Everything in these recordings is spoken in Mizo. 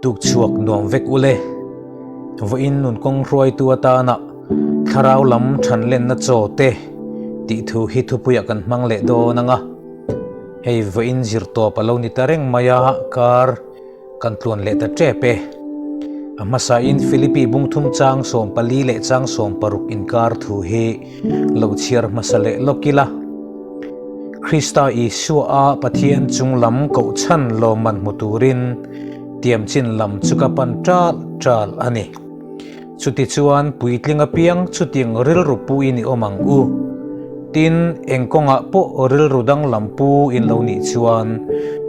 Tukchhuak nuam vek ule. Vawiin nun kawng hruaitu atana thlarau lam thanlenna chaw te tih thu hi thupuiah kan hmang leh dawn ang a. Hei vawiin zirtawp a lo ni ta reng mai a, kar kan tluan leh ta tep e. A hmasain Philippi bungthum chang 14 leh chang 16 inkar thu hi lo chhiar hmasa leh lawk ila. Krista Isua a Pathian chung lam kohchhan lawmman hmu turin tiamchin lam chu ka pan ṭal ṭal a ni. Chutichuan puitling apiang chutiang rilru pu in i awm ang u. Tin, eng kawngah pawh rilru danglam pu in lo nih chuan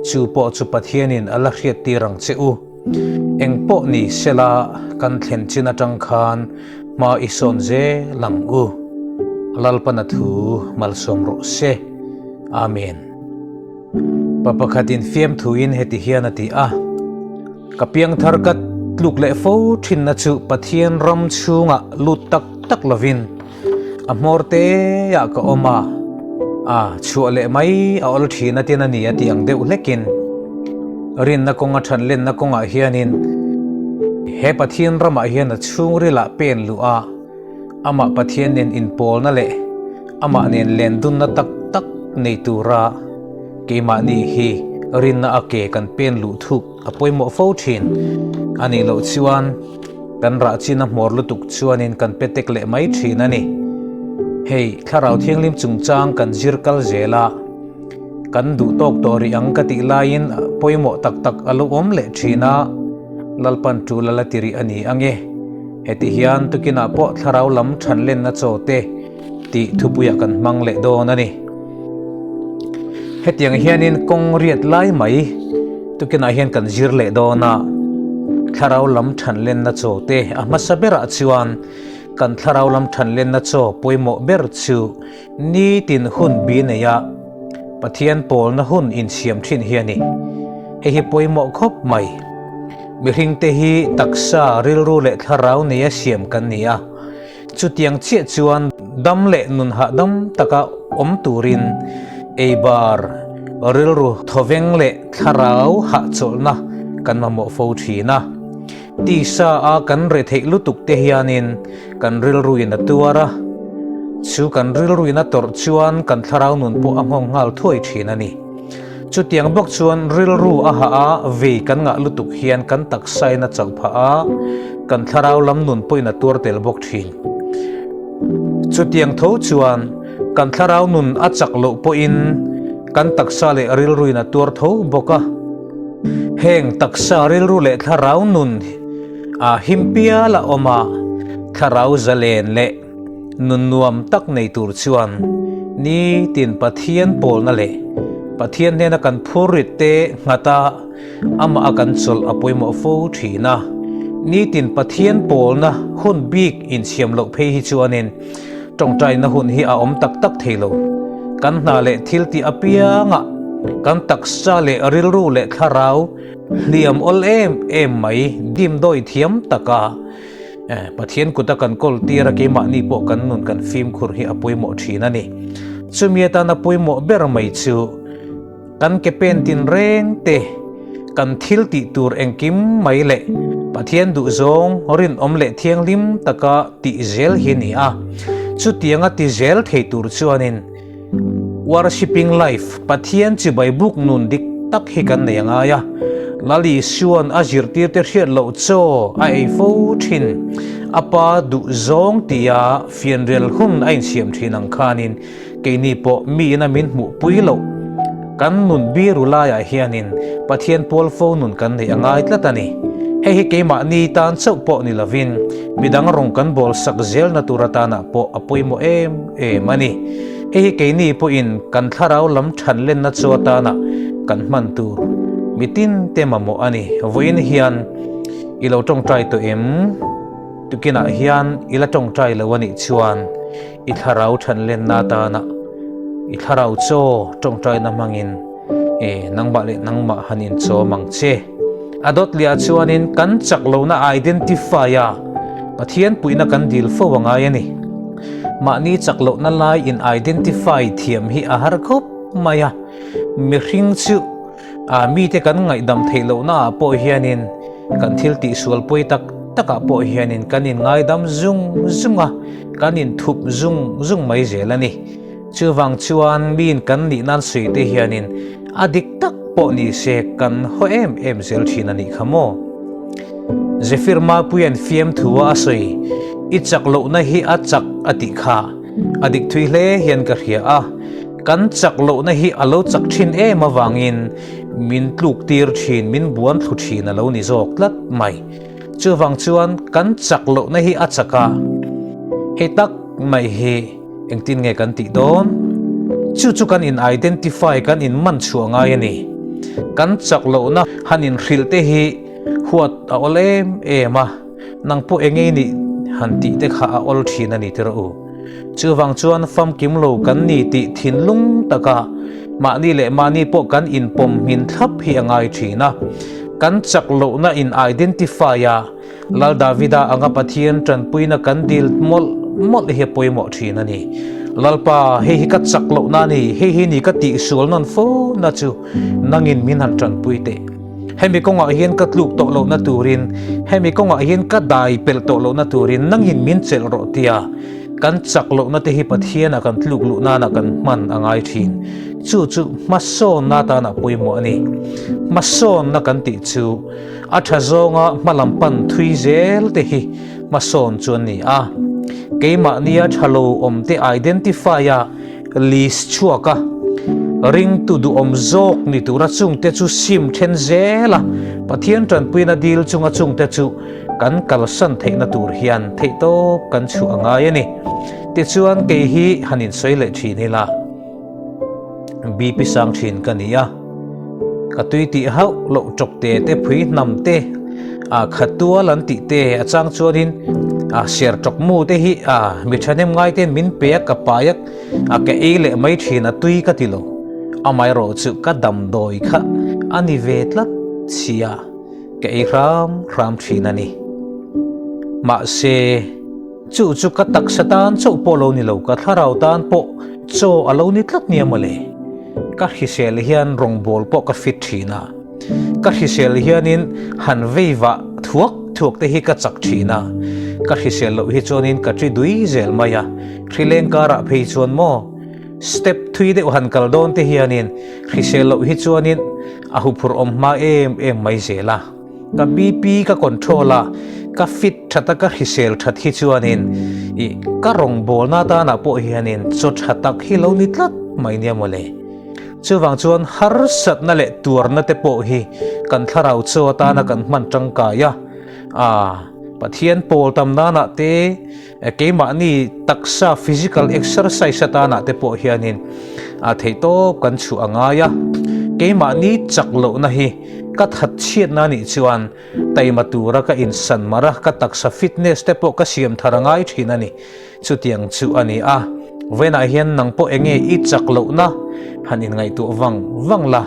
chu pawh chu Pathianin a la hriattir ang che u. Eng pawh ni sela kan thlen chin atang khan hma i sawn zel ang u. Lalpana thu malsawm rawh se. Amen. Pa pakhatin fiamthuin heti hian a ti a, Ka piangthar ka tluk leh fo thinna chu Pathian ram chhungah lut tak tak lovin a hmawr teah ka awm a, a chhuah leh mai a awl thin a tin a ni a tih ang deuh hlekin rinna kawnga thanlenna kawngah hianin he Pathian ramah hian a chhungrilah pen luh a, amah Pathian nen inpawlna leh amah nen lendunna tak tak nei tura keimahni hi rinna a ke kan pen luh thuk a pawimawh fo thin a nih loh chuan kan rah chin a hmawr lutuk chuanin kan pe tek leh mai thin a ni. Hei Thlarau Thianghlim chungchang kan zir kal zel a, kan duh tawk tawh rih ang ka tih laiin pawimawh tak tak a lo awm leh thin a, Lalpan tul a la ti rih a ni ange. Heti hian tukinah pawh Thlarau lam thanlenna chaw te tih thupuiah kan hmang leh dawn a ni. Hetiang hianin kawng riat lai mai tukinah hian kan zir leh dawn a, thlarau lam thanlenna chaw te a hmasa berah chuan kan thlarau lam thanlenna chaw pawimawh ber chu nitin hun bi neia Pathian pawlna hun insiam thin hi a ni. Hei hi pawimawh khawp mai. Mihringte hi taksa, rilru leh thlarau neia siam kan ni a. Chutiang chiah chuan dam leh nun hahdam taka awm turin eibar, rilru thawveng leh thlarau hahchawlhna kan mamawh fo thin a. Tisa a kan retheih lutuk te hianin kan rilruin a tuar a, chu kan rilruin a tawrh chuan kan thlarau nun pawh a nghawng nghal thuai thin a ni. Chutiang bawk chuan rilru a hah a, vei kan ngah lutuk hian kan taksain a chauh phah a, kan thlarau lam nun pawhin a tuar tel bawk thin. Chutiang tho chuan kan thlarau nun a chak loh pawhin kan taksa leh rilruin a tuar tho bawk a. Heng taksa rilru leh thlarau nun a him pial a awm a, thlarau zalen leh Nun nuam tak nei tur chuan nitin Pathian pawlna leh Pathian hnena kan phurrit te nghata amah a kan chawlh a pawimawh fo thin a. Nitin Pathian pawlna hun bik insiam loh phei hi chuanin tawngtaina hun hi a awm tak tak thei lo. Kan hna leh thil tih apiangah kan taksa leh rilru leh thlarau hliam awl em em mai dimdawi thiam taka Pathian kuta kan kawl tir a keimahni pawh kan nun kan fimkhur hi a pawimawh thin a ni. Chumi atana pawimawh ber mai chu kan ke pen tin reng te, kan thil tih tur engkim mai leh Pathian duhzawng rinawm leh thianghlim taka tih zel hi a ni a. Chutianga ti zel thei tur chuanin Worshipping life, Pathian chibai buk nun dik tak hi kan nei a ngai a. Lal Isua'n a zirtirte hriat loh chaw a ei fo thin. A pa duh zawng tia fianrial hun a insiam thin ang khanin keini pawh miin a min hmuhpui loh. Kan nun biru laiah hianin Pathian pawl fo nun kan neih a ngai tlat a ni. Hei hi keimahni tan chauh pawh ni lovin midang rawng kan bawl sak zelna tur atanah pawh a pawimawh em em a ni. Hei hi keini pawhin kan thlarau lam than lenna chu atana kan hman tur mitin te mamawh a ni. Vawiin hian i lo tawngtai tawh em? Tukinah hian i la tawngtai lo a nih chuan i thlarau than lenna atana i thlarau chaw tawngtaina hmangin nangmah leh nangmah han inchawm ang che. A dawt liah chuanin kan chak lohna identify a, Pathian puihna kan dil fo a ngai a ni. Mahni chak lohna lai in identify thiam hi a har khawp mai a, mihring chu mite kan ngaihdam theih lohna ah pawh hianin. Kan thil tihsual pawi tak takah pawh hianin kan inngaidam zung zung a, kan inthup zung zung mai zel a ni. Chuvang chuan miin kan nih nan sawi te hianin a dik tak pawh ni se kan haw em em zel thin a nih kha maw? Zephyr Mapuia'n fiamthu a a sawi, I chak lohna hi a chak a tih kha a dik thui hle hian ka hria a, kan chak lohna hi a lo chak thin em avangin min tluk tir thin, min buan thlu thin a lo ni zawk tlat mai. Chuvang chuan kan chak lohna hi a chak a, hei tak mai hi. Engtin nge kan tih dawn? Chu chu kan in identify, kan in man chhuah ngai a ni. Kan chak lohna han in hrilh te hi huat a awl em em a, nang pawh eng ei nih han tih te kha a awl thin a ni tirh u. Chuvang chuan famkim lo kan ni tih thinlung taka mahni leh mahni pawh kan in pawm hmin thlap hi a ngai thin a. Kan chak lohna in identify a, Lal Davida anga Pathian tanpuina kan dil mawlh mawlh hi a pawimawh thin a ni. Lalpa, hei hi ka chak lohna a ni, hei hi ni ka tihsual nawn fo na chu nangin min han tanpui teh. Hemi kawngah hian ka tluk tawh lohna turin, hemi kawngah hian ka dai pelh tawh lohna turin nangin min chelh rawh tia kan chak lohna te hi Pathiana kan tluk luh nana kan hman a ngai thin. Chu chu hmasawnna atana pawimawh a ni. Hmasawnna kan tih chu. A tha zawnga hmalam pan thui zel te hi hmasawn chu an ni a. Keimahnia tha lo awm te identify a list chhuak a, ringtu duhawm zawk ni tura chungte chu sim then zel a, Pathian tanpuina dil chunga chungte chu kan kalsan theihna tur hian theihtawp kan chhuah a ngai a ni. Tichuan kei hi han insawi leh thin ila. BP sang thin ka ni a, ka tui tih hauh loh tawk te te phui hnam te a khat tual an tih te a chang chuanin a ser tawk mu te hi a mi thahnem ngai ten min pe a ka pai a a ka ei leh mai thin a tui ka ti lo amaherawh chu ka damdawi kha a ni ve tlat sia ka ei hram hram thin a ni mahse. Chu chu ka taksa tan chauh pawh lo ni lo, ka thlarau tan pawh chaw a lo ni tlat nia mawle. Ka hrisel hian rawngbâwl pawh ka fit ṭhin a, ka hrisel hianin han vei vah thuak thuak te hi ka chak ṭhin a, ka hrisel loh hi chuanin ka ṭi dui zel mai a, hrileng karah phei chuan maw step thui deuh han kal dawn te hianin hrisel loh hi chuanin a huphurh awm hma em em mai zel a. Ka BP ka control a, ka fit that a, ka hrisel that hi chuanin ih ka rawngbawlna atanah pawh hianin chaw tha tak hi lo ni tlat mai nia mawle. Chuvang chuan harsatna leh tuarna te pawh hi kan thlarau chaw atana kan hman tangkai a, ah Pathian pawl tam nanah te keimahni taksa physical exercise atanah te pawh hianin ah theihtawp kan chhuah a ngai a, keimahni chak lohna hi Ka that chhiatna nih chuan taima tura ka insan mar a, ka taksa fitness te pawh ka siam thar a ngai thin a ni. Chutiang chu a ni a, vawiinah hian nang pawh enge i chak lohna han inngaihtuah vang vang la.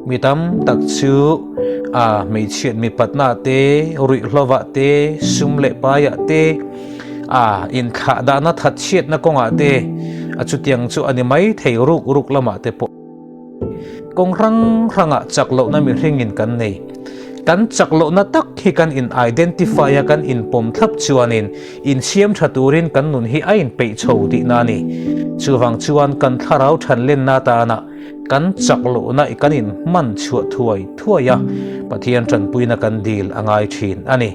Mi tam tak chu a hmeichhiat mipatna te, ruihhlovah te, sum leh paiah te, a inthlah dahna that chhiatna kawngah te a chutiang chu a ni mai thei ruk ruk lamah te pawh. Kawng hrang hrangah chak lohna mihringin kan nei. Kan chak lohna tak hi kan in identify a, kan inpawm thlap chuanin insiam tha turin kan nun hi a inpeih chho tihna a ni. Chuvang chuan kan thlarau thanlenna atana kan chak lohna kan inhman chhuah thuai thuai a, Pathian tanpuina kan dil a ngai thin a ni.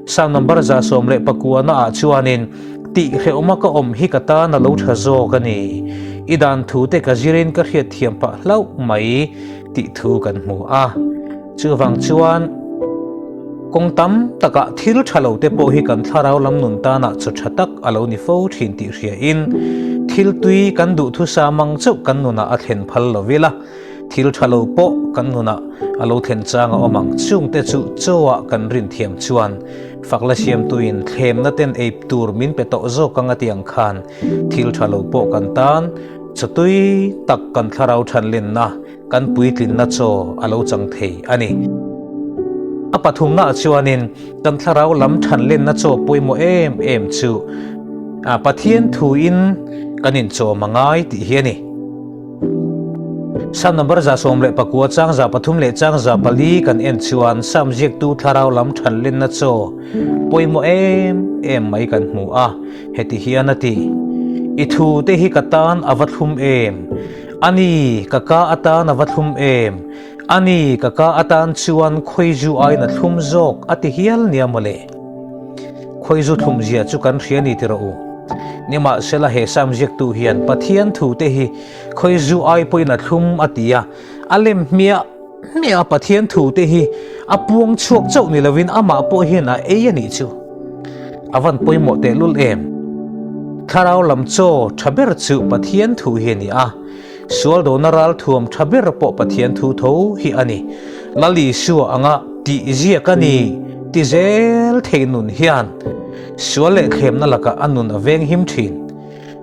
Psalm number 119 ah chuanin, Tih hrehawma ka awm hi ka tan a lo tha zawk a ni. I dan thu te ka zirin ka hriat thiam pah hlauh mai tih thu kan hmu a. Chuvang chuan kawng tam takah thil tha lo te pawh hi kan thlarau lam nun tanah chaw tha tak a lo ni fo thin tih hriain thil tui kan duhthusa mang chauh kan nunah a thlen phal lo ila. Thil tha lo pawh kan nunah a lo thlen chang a awm ang. Chungte chu chaw-ah kan rin thiam chuan fakla siamtuin thlemna ten ei tur min pe tawh zawk ang a ti ang khan thil tha lo pawh kan tan chaw tui tak kan thlarau thanlenna, kan puitlinna chaw a lo chang thei a ni. A pathumnaah chuanin kan thlarau lam thanlenna chaw pawimawh em em chu Pathian thuin kan inchawm a ngai tih hi a ni. Salm number 19 chang 3 leh chang 4 kan en chuan Salm ziaktu thlarau lam thanlenna chaw pawimawh em em mai kan hmu a, heti hian a ti, I thu te hi ka tan a va thlum em? A ni, ka ka atan a va thlum em? A ni, ka ka atan chuan khawizu aiin a thlum zawk a ti hial nia mawle. Khawizu thlum zia chu kan hria ni ti rawh u. Nimahsela he Salm ziaktu hian Pathian thu te hi Khawizu ai pawhin a thlum a ti a, a lem hmiah hmiah a Pathian thu te hi a puang chhuak chauh ni lovin amah pawh hian a ei a nih chu. A van pawimawh tehlul em? Thlarau lam chaw tha ber chu Pathian thu hi a ni a, sual dona ral thuam tha ber pawh Pathian thu tho hi a ni. Lal Isua anga tih ziak a ni ti zel thei nun hian sual leh thlemna lakah a nun a veng him thin.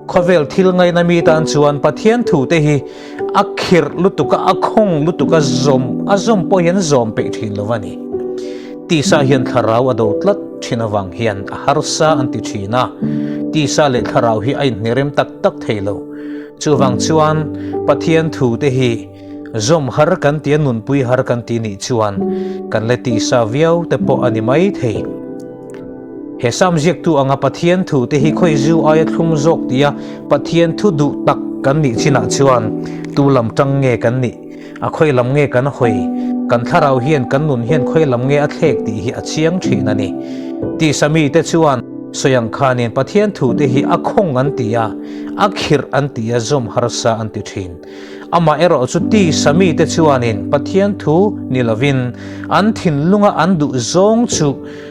Khawvel thil ngaina mi tan chuan Pathian thu te hi a khirh lutuk a, a khawng lutuk a, zawm a zawm pawh hian zawm peih thin lo a ni. Tisa hian thlarau a do tlat thin avang hian a harsa an ti thin a, tisa leh thlarau hi a inhnerem tak tak thei lo. Chuvang chuan Pathian thu te hi zawm har kan ti a, nunpui har kan ti nih chuan kan la tisa viau te pawh a ni mai thei. He Salm ziaktu anga Pathian thu te hi khawi zu aia thlum zawk tia Pathian thu duh tak kan nih chinah chuan tu lam tang nge kan nih, a khawi lam nge kan hawi, kan thlarau hian kan nun hian khawi lam nge a thlek tih hi a chiang thin a ni. Tisa mite chuan sawi ang khanin Pathian thu te hi a khawng an ti a, a khirh an ti a, zawm harsa an ti thin. Amah erawh chu tisa mite chuanin Pathian thu ni lovin an thinlunga an duh zawng chu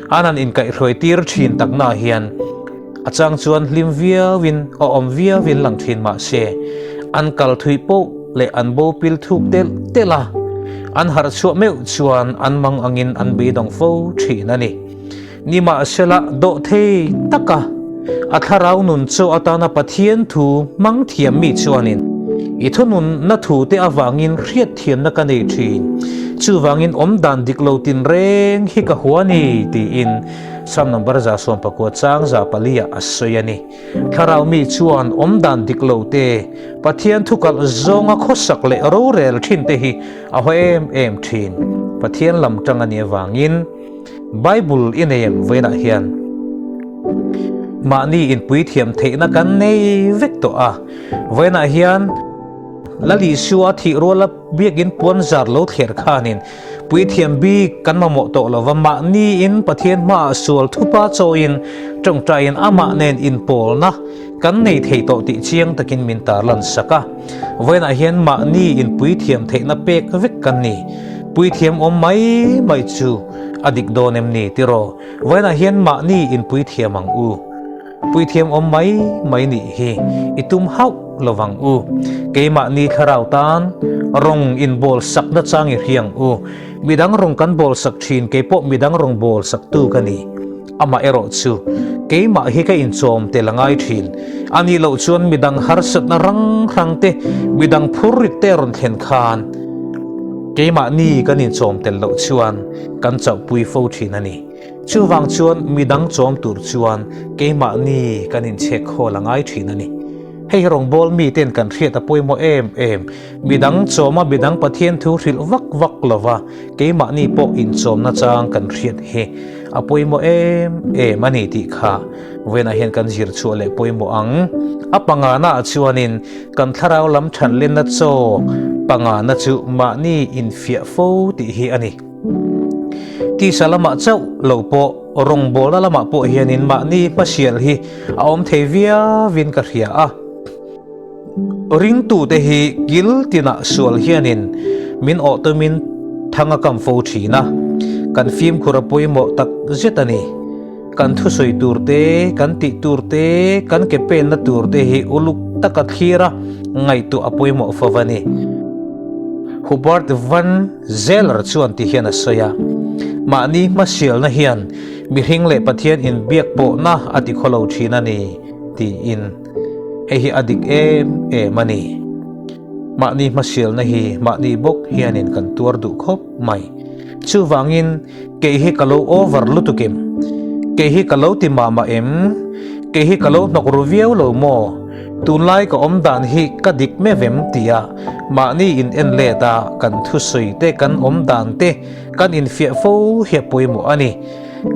an han inkaihhruai tir thin takna hian a chang chuan hlim viauin a awm viauin lang thin mah se an kal thui poh leh an bo pil thuk telh telh a, an harh chhuah meuh chuan an mang angin an beidawng fo thin a ni. Nimahsela dawhthei taka a thlarau nun chaw atana Pathian thu hmang thiam mi chuanin i thununna thute avangin hriatthiamna ka nei thin, chuvangin awmdan dik lo tinreng hi ka hua ni tiin Salm number 19 chang 4 ah a sawi a ni. Thlarau mi chuan awmdan dik lo te, Pathian thukalh zawnga khawsak leh rorel thin te hi a haw em em thin. Pathian lam tang a nih avangin Bible i nei em vawiinah hian mahni inpuithiam theihna kan nei vek tawh a. Vawiinah hian Lal Isua thih ruala biakin puan zar lo thler khanin puithiam bik kan mamawh tawh lova mahniin Pathian hmaah sual thupa chawiin tawngtaiin amah nen inpawlna kan nei thei tawh tih chiang takin min tarlan sak a. Vawiinah hian mahni inpuithiam theihna pek vek kan ni. Puithiam awm mai mai chu a dik dawn em ni tiraw? Vawiinah hian mahni inpuithiam ang u. Puithiam awm mai mai nih hi i tum hauh lo vang u. Keimahni thlarau tan rawng inbawl sakna chang i hriang u. Midang rawng kan bawl sak thin, keipawh midang rawng bawl saktu ka ni. Amah erawh chu keimah hi ka inchawm tel a ngai thin. A nih loh chuan midang harsatna rang hrang te, midang phurrit te rawn thlen khan keimahni kan inchawm tel loh chuan kan chauhpui fo thin a ni. Chuvang chuan midang chawm tur chuan keimahni kan inchhek khawl a ngai thin a ni. Hei hi rawngbâwl miten kan hriat a pawimawh em em. Midang chawma midang Pathian thu hrilh vak vak lova keimahni pawh inchawmna chang kan hriat hi a pawimawh em em a ni tih kha vawiinah hian kan zir chhuah leh pawimawh ang. A pangana ah chuanin kan thlarau lam thanlenna chaw pangana chu mahni infiah fo tih hi a ni. Tisa lamah chauh lo pawh rawngbawlna lamah pawh hianin mahni hmasial hi a awm thei viauin ka hria a. Ringtute hi kil tinah sual hianin min awh tumin thang a kam fo thin a, kan fimkhur a pawimawh tak zet a ni. Kan thusawi tur te, kan tih tur te, kan ke penna tur te hi uluk taka thlir a ngaihtuah a pawimawh fo a ni. Hubert Van Zeller chuan ti hian a sawi a, Mahni hmasialna hian mihring leh Pathian inbiak pawhna a tikhawlo thin a ni, tiin. Hei hi a dik em em a ni. Mahni hmasialna hi mahni bawk hianin kan tuar duh khawp mai. Chuvangin kei hi ka lo over lutuk em? Kei hi ka lo ti mah mah em? Kei hi ka lo hnawk ru viau lo maw? Tunlai ka awm dan hi ka dik meuh em tia mahni in en let a kan thusawi te kan awm dan te kan infiah fo hi a pawimawh a ni.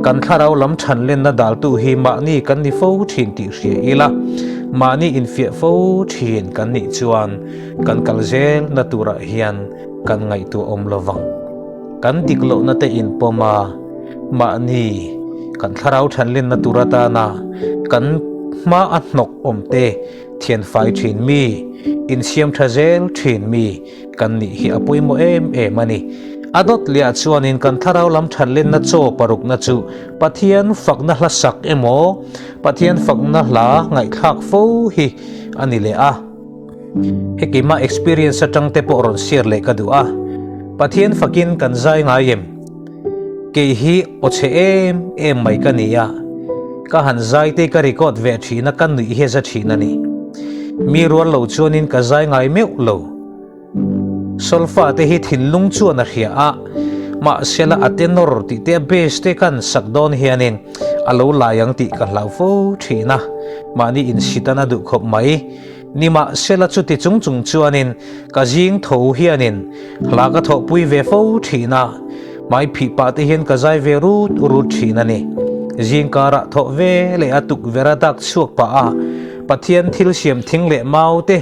Kan thlarau lam than lenna daltu hi mahni kan ni fo thin tih hria ila, mahni infiah fo thin kan nih chuan kan kal zel na turah hian kan ngaihtuah awm lo vang. Kan dik lohna te inpawm a, mahni kan thlarau than lenna tur atana kan hma a hnawk awm te thianfai thin mi, insiam tha zel thin mi kan nih hi a pawimawh em em a ni. A dawt leh ah chuanin kan thlarau lam that lenna chaw parukna chu Pathian fakna hla sak emaw Pathian fakna hla ngaihthlak fo hi a ni leh a. He keimah experience atang te pawh rawn share leh ka duh a. Pathian fakin kan zai ngai em? Kei hi aw chhe em em mai ka ni a, ka han zai te ka record ve thin a, ka nuih hi a za thin a ni. Mi rual lo chuanin ka zai ngai meuh lo. Solfa te hi thinlung chuan a hria a, mahsela a tenor tih te a bass te kan sak dawn hianin a lo lai ang tih ka hlau fo thin a, mahni insit an a duh khawp mai. Nimahsela chuti chung chung chuanin ka zing tho hianin hla ka thawhpui ve fo thin a, hmai phih pah te hian ka zai ve rut rut thin a ni. Zing karah thawh ve leh a tukverh a dak chhuak pah a, Pathian thil siam thing leh mau te,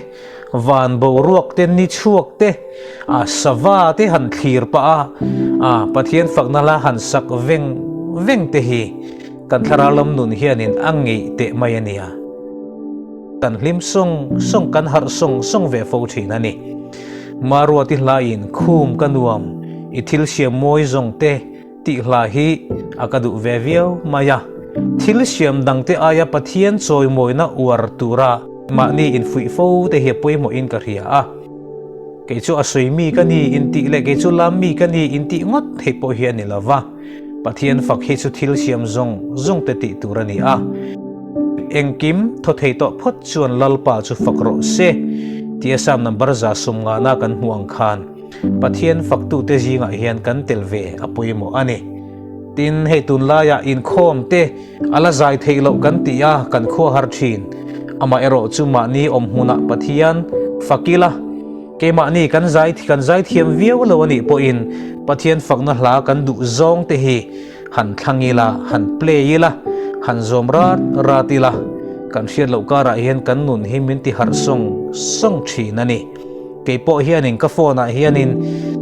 van boruak te, ni chhuak te, a sava te han thlir pah a, a Pathian fakna hla han sak veng veng te hi kan thlarau lam nun hianin a ngeih teh mai a nia. Kan hlim sawng sawng, kan harh sawng sawng ve fo thin a ni. Maruati hlain khum ka nuam, i thil siam mawi zawng te tih hla hi a ka duh ve viau mai a. Thil siam dang te aia Pathian chawimawina uar tura mahni infuih fo te hi a pawimawhin ka hria a. Kei chu a sawi mi ka ni intih leh kei chu lam mi ka ni intih ngawt theih pawh hi a ni lo va. Pathian fak hi chu thil siam zawng zawng te tih tur a ni a. Engkim thaw thei tawh phawt chuan Lalpa chu fak rawh se tia Psalm number 150 kan hmuh ang khan Pathian faktute zingah hian kan tel ve a pawimawh a ni. Tin, hei tunlaiah inkhawm te a la zai theih loh kan ti a, kan khua har thin. Amaherawh chu mahni awm hmunah Pathian fak ila, Keimahni kan zai kan zaithiam viau lo a nih pawhin Pathian fakna hla kan duh zawng te hi han thlang ila, han play ila, han zawm rat rat ila, kan hriat loh karah hian kan nun hi min ti harh sawng sawng thin a ni. Kei pawh hianin ka phone ah hianin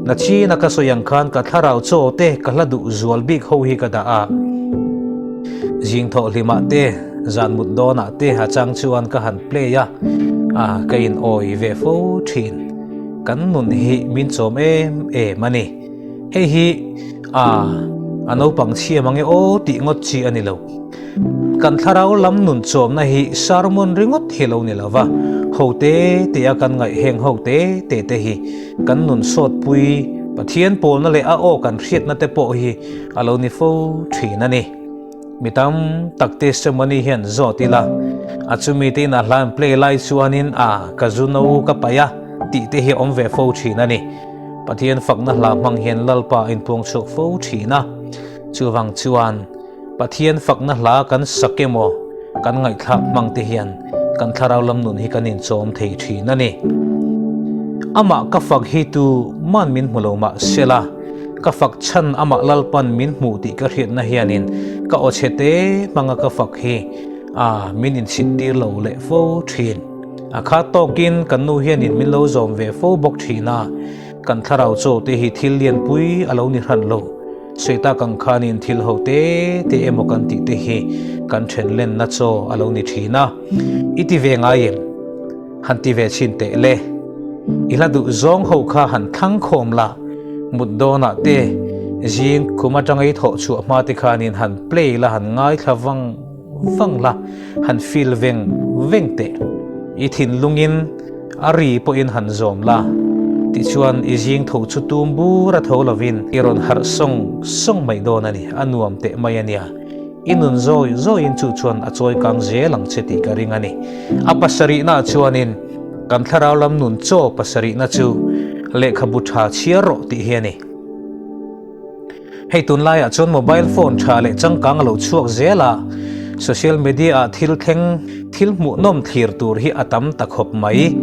nachina ka sawi ang khan ka thlarau chaw te ka hla duh zual bik ho hi ka dah a. Zing thawh hlimah te, zan mut dawnah te a chang chuan ka han play a, a ka in awi ve fo thin. Kan nun hi min chawm em em a ni. Hei hi a a naupang chhia mange aw tih ngawt chi a ni lo. Kan thlarau lam nun chawmna hi sermon ringawt hi lo ni lo va, ho te te a kan ngaih heng ho te te te hi kan nun sawtpui Pathian pawlna leh a aw kan hriatna te pawh hi a lo ni fo thin a ni. Mi tam tak testimony hian zawt ila, a chumi te in a hla an play lai chuanin a ka zu no ka paih a tih te hi a awm ve fo thin a ni. Pathian fakna hla hmang hian Lalpa a inpuang chhuak fo thin a. Chuvang chuan Pathian fakna hla kan sak emaw kan ngaihthlak hmang te hian kan thlarau lam nun hi kan inchawm thei thin a ni. Amah ka fak hi tu man min hmu lo mah sela, Ka fak chhan amah Lalpan min hmuh tih ka hriatna hianin ka aw chhe te hmanga ka fak hi a min inchhit tir lo leh fo thin. A khat tawkin kan nu hianin min lo zawm ve fo bawk thin a, kan thlarau chaw te hi thil lianpui a lo ni hran lo. Sawi tak ang khanin thil ho te te emaw kan tih te hi kan then lenna chaw a lo ni thin a. I ti ve ngai em? Han ti ve chhin teh le. I hla duh zawng ho kha han thlang khawm la, mut dawnah te, zing khum atanga i thawh chhuah hma te khanin han play la, han ngaithla vang vang la, han feel veng veng teh. I thinlungin a ri pawhin han zawm la, tichuan i zing tho chu tum bur a tho lovin i rawn harh sawng sawng mai dawn a ni, a nuam teh mai a nia. I nun zawi zawiin chu chuan a chawi kang zel ang che tih ka ring a ni. A pasarihnaah chuanin kan thlarau lam nun chaw pasarihna chu lehkhabu tha chhiar rawh tih hi a ni. Hei tunlaiah chuan mobile phone tha leh changkang a lo chhuak zel a, Social media-ah thil thleng, thil hmuhnawm thlir tur hi a tam ta khawp mai.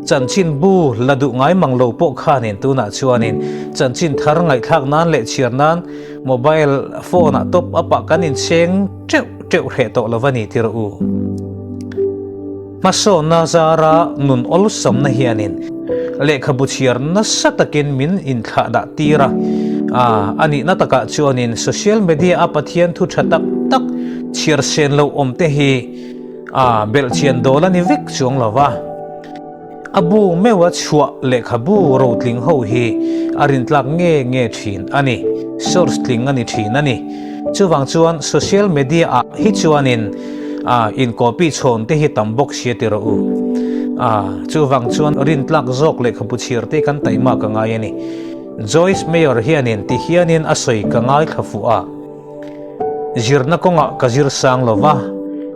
Chanchinbu la duh ngai mang lo pawh khanin tunah chuanin chanchin thar ngaihthlak nan leh chhiar nan mobile phone-ah top up-ah kan incheng teuh teuh hreh tawh lo va ni ti rawh u. Hmasawnna zara nun awlsamna hianin lehkhabu chhiar nasa takin min inthlahdah tir a, a nihna takah chuanin social media a Pathian thu tha tak tak chhiar sen loh awm te hi belhchian dawl a ni vek chuang lo va. A bu meuha chhuah lehkhabu rotling ho hi a rintlak nge nge thin a ni, source tling a ni thin a ni. Chuvang chuan social media ah hi chuanin in copy chhawn te hi tam bawk sia ti rawh u. Chuvang chuan rintlak zawk lehkhabu chhiar te kan taihma ka ngai a ni. Joyce Meyer hianin ti hianin a sawi ka ngaithla fuh a. Zirna kawngah ka zir sang lo va,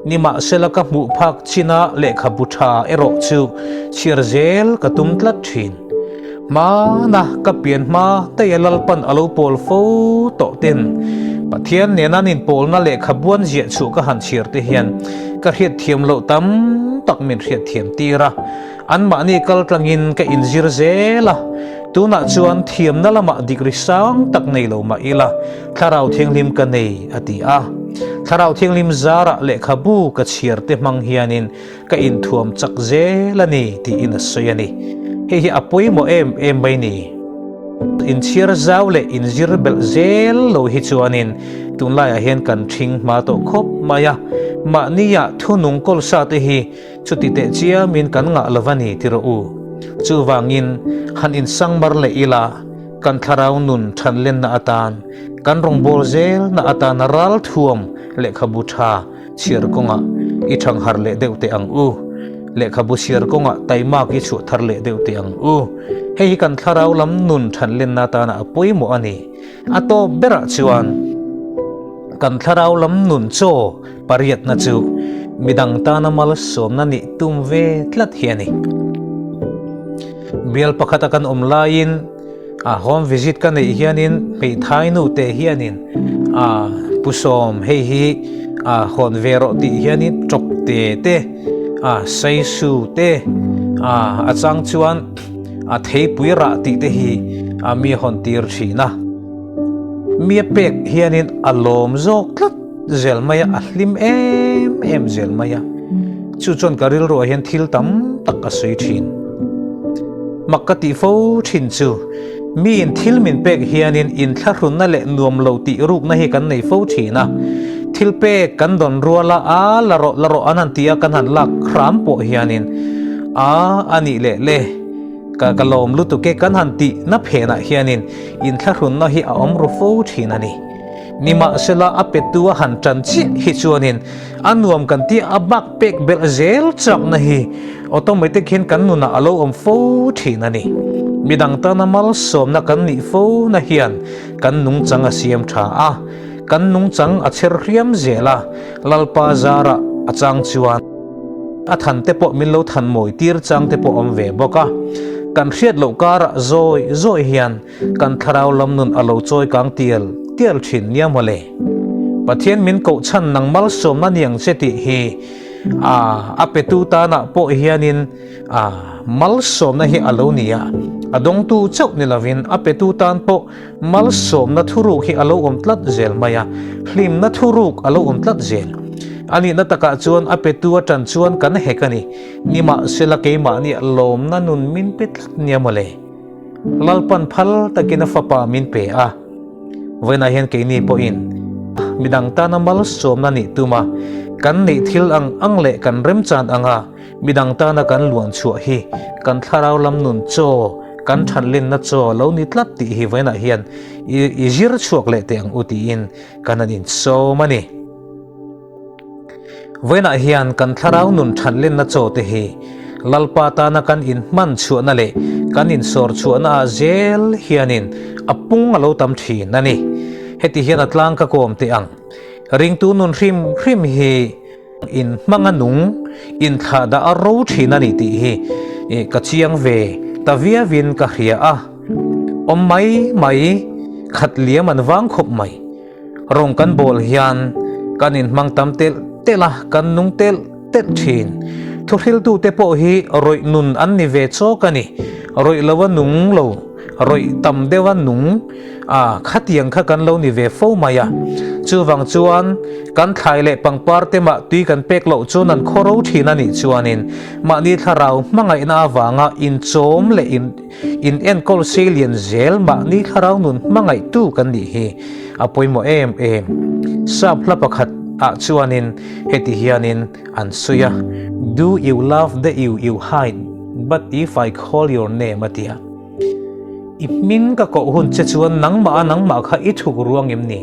nimahsela ka hmuh phak china lehkhabu tha erawh chu chhiar zel ka tum tlat thin. Hmana ka pian hma teia Lalpan a lo pawl fo tawh ten Pathian nena an inpawlna lehkhabuan ziah chhuah ka han chhiar te hian ka hriatthiam loh tam tak min hriatthiam tir a. Anmahni kal tlangin ka inzir zel a, tunah chuan thiamna lamah degree sang tak nei lo mah ila, Thlarau Thianghlim ka nei, a ti a. Thlarau Thianghlim zarah lehkhabu ka chhiar te hmang hianin ka inthuam chak zel a ni, tiin a sawi a ni. Hei hi a pawimawh em em mai ni. Inchhiar zau leh inzir belh zel lo hi chuanin tunlaiah hian kan ṭhing hma tawh khawp mai a, mahnia thunung kawlsa te hi Chuti teh chiamin kan ngah lo va ni ti rawh u. Chuvangin, han insangmar leh ila, kan thlarau nun thanlenna atan, kan rawngbâwl zelna atana ralthuam lehkhabu tha chhiar kawngah i thangharh leh deuh teh ang u. Lehkhabu chhiar kawngah taimak i chhuah thar leh deuh teh ang u. Hei hi kan thlarau lam nun thanlenna atana a pawimawh a ni. A tawp berah chuan, kan thlarau lam nun chaw Pariatna chu midang tana malsawmna nih tum ve tlat hi a ni. Bial pakhata kan awm laiin a home visit ka neih hianin hmeithai nu te hianin a pu sawm hei hi a hawn ve rawh tih hianin tawk te te a saisu te a a chang chuan a theipui rah tih te hi a mi hawn tir thin a. Mi a pek hianin a lawm zawk tlat. Zel mai a, a hlim em em zel mai a. Chu chuan ka rilruah hian thil tam tak ka sawi thin. Mak ka tih fo thin chu, miin thil min pek hianin inthlahrunna leh nuam lo tih rukna hi kan nei fo thin a. Thil pek kan dawn rual a, a la rawh la rawh an han ti a, kan han lak hram pawh hianin a a nih leh le ka ka lawm lutuk e kan han tih na phenah hianin inthlahrunna hi a awm ru fo thin a ni. Nimahsela a petu a han tan chiah hi chuanin a nuam kan tih a bak pek belh zel chakna hi automatic hian kan nunah a lo awm fo thin a ni. Midang tana malsawmna kan nih fo na hian kan nungchang a siam tha a, kan nungchang a chher hriam zel a, Lalpa zarah a chang chuan a than te pawh min lo than mawi tir chang te pawh awm ve bawk a. Kan hriat loh karah zawi zawi hian Kan thlarau lam nun a lo chawi kang tial tial thin nia mawle. Pathian min koh chhan nang malsawmna niang che tih hi a a petu tanah pawh hianin a malsawmna hi a lo ni a, a dawngtu chauh ni lovin a petu tan pawh malsawmna thuruk hi a lo awm tlat zel mai a, hlimna thuruk a lo awm tlat zel. A nihna takah chuan a petu atan chuan kan hek a ni. Nimahsela keimahni lawmna nun min pe tlat nia mawle. Lalpan phal takin a fapa min pe a, vawiinah hian keini pawhin midang tana malsawmna nih tuma kan neih thil ang ang leh kan remchan anga midang tana kan luan chhuah hi kan thlarau lam nun chaw, kan thanlenna chaw lo ni tlat tih hi vawiinah hian i zir chhuak leh teh ang u tiin kan han insawm a ni. Vawiinah hian kan thlarau nun thatlenna chaw te hi Lalpa tana kan inhman chhuahna leh kan insawr chhuahna ah zel hianin a pung a lo tam thin a ni. Heti hian a tlang ka kawm teh ang. Ringtu nun hrim hrim hi inhmang a nung, inthlahdah a ro thin a ni tih hi ka chiang ve ta viauin ka hria a. Awm mai mai khat liam an vang khawp mai. Rawng kan bawl hian kan inhmang tam telh. telh a, kan nung telh telh thin. Thuhriltute pawh hi rawih nun an ni ve chawk a ni. Rawih lova nung lo, rawih tam deuha nung a, khatiang kha kan lo ni ve fo mai a. Chuvang chuan kan thlai leh pangpar te mah tui kan pek loh chuan an khaw ro thin a nih chuanin mahni thlarau hmangaihna avanga inchawm leh in In enkawl sei lian zel mahni thlarau nun hmangaihtu kan nih hi a pawimawh em em. Sap hla pakhat ah chuanin heti hianin an sawi a, Do you love the you you hide but if I call your name a ti a. I hming ka koh hun che chuan nangmah a nangmah kha i thuk ruang em ni?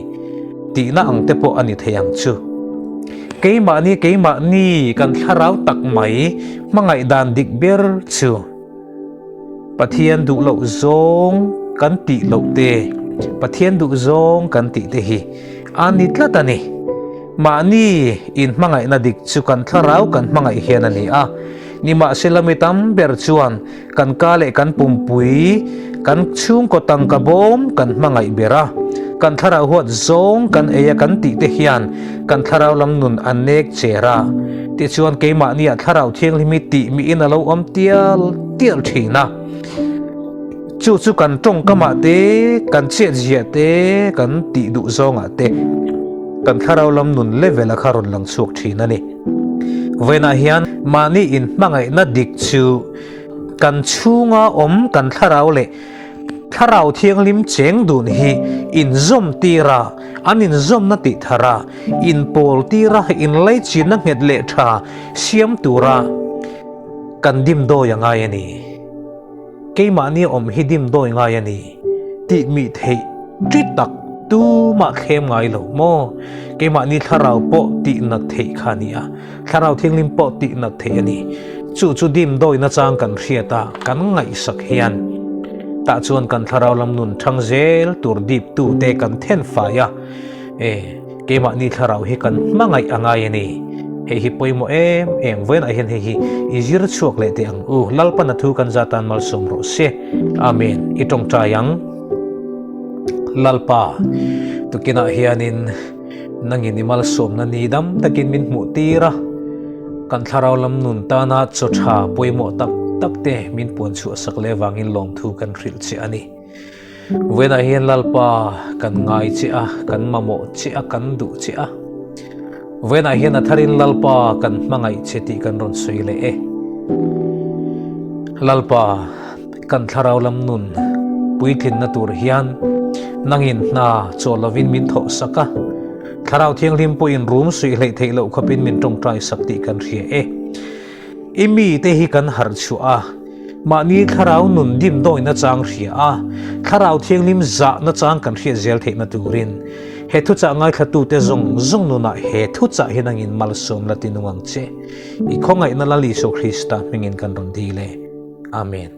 Tihna ang te pawh a ni thei ang chu. Keimahni keimahni kan thlarau tak mai hmangaih dan dik ber chu. Pathian duh loh zawng kan tih loh te, Pathian duh zawng kan tih te hi a ni tlat a ni. Mahni inhmangaihna dik chu kan thlarau kan hmangaih hian a ni a. Nimahsela mi tam ber chuan kan ka leh kan pumpui, kan chhungkaw tangka bawm kan hmangaih ber a. Kan thlarau huat zawng kan ei a kan tih te hian kan thlarau lam nun a nek cher a. Tichuan keimahnia thlarau thianghlim hi tih miin a lo awm tial tial thin a. Chu chu kan tawngkamah te, kan chetziah te, kan tih duh zawngah te kan thlarau lam nun level a kha rawn lang chhuak thin a ni. Vawiinah hian mahni inhmangaihna dik chu kan chhunga awm kan thlarau leh Thlarau Thianghlim cheng dun hi inzawm tir a, an inzawmna tih thar a, inpawl tir a, inlaichinna nghet leh tha siam tura kan dimdawi a ngai a ni. Keimahni awm hi dimdawi ngai a ni tih mih theih ṭi tak tumah thlem ngai lo maw? Keimahni thlarau pawh tih nat theih kha a ni a, Thlarau Thianghlim pawh tih nat theih a ni. Chu chu dimdawi nachang kan hriat a, kan ngaihsak hian tah chuan kan thlarau lam nun thang zel tur diptu te kan then fai a, e, keimahni thlarau hi kan hmangaih a ngai a ni. Hei hi pawimawh em em, vawiinah hian hei hi i zir chhuak leh teh ang u. Lalpana thu kan za tan malsawm rawh se. Amen. I tawngtai ang. Lalpa, tukinah hianin Nangin i malsawmna ni dam takin min hmuh tir a, kan thlarau lam nun tana chaw tha pawimawh tak tak te min puan chhuah sak leh vangin lawmthu kan hrilh che a ni. Vawiinah hian Lalpa kan ngai che a, kan mamawh che a, kan duh che a. Vawiinah hian a tharin Lalpa kan hmangaih che tih kan rawn sawi leh e. Lalpa. Kan thlarau lam nun puitlinna tur hian nangin hna chaw lovin min thawh sak a, Thlarau Thianghlim pawhin rum suih hleih theih loh khawpin min tawngtai sak tih kan hria e. I mite hi kan harh chhuah a, mahni thlarau nun dimdawina chang hria a, Thlarau Thianghlim zahna chang kan hriat zel theihna turin he thuchah ngaithlatute zawng zawng nunah he thuchah hi nangin malsawm la ti nung ang che. I khawngaihna Lal Isua Krista hmingin kan rawn dil e. Amen.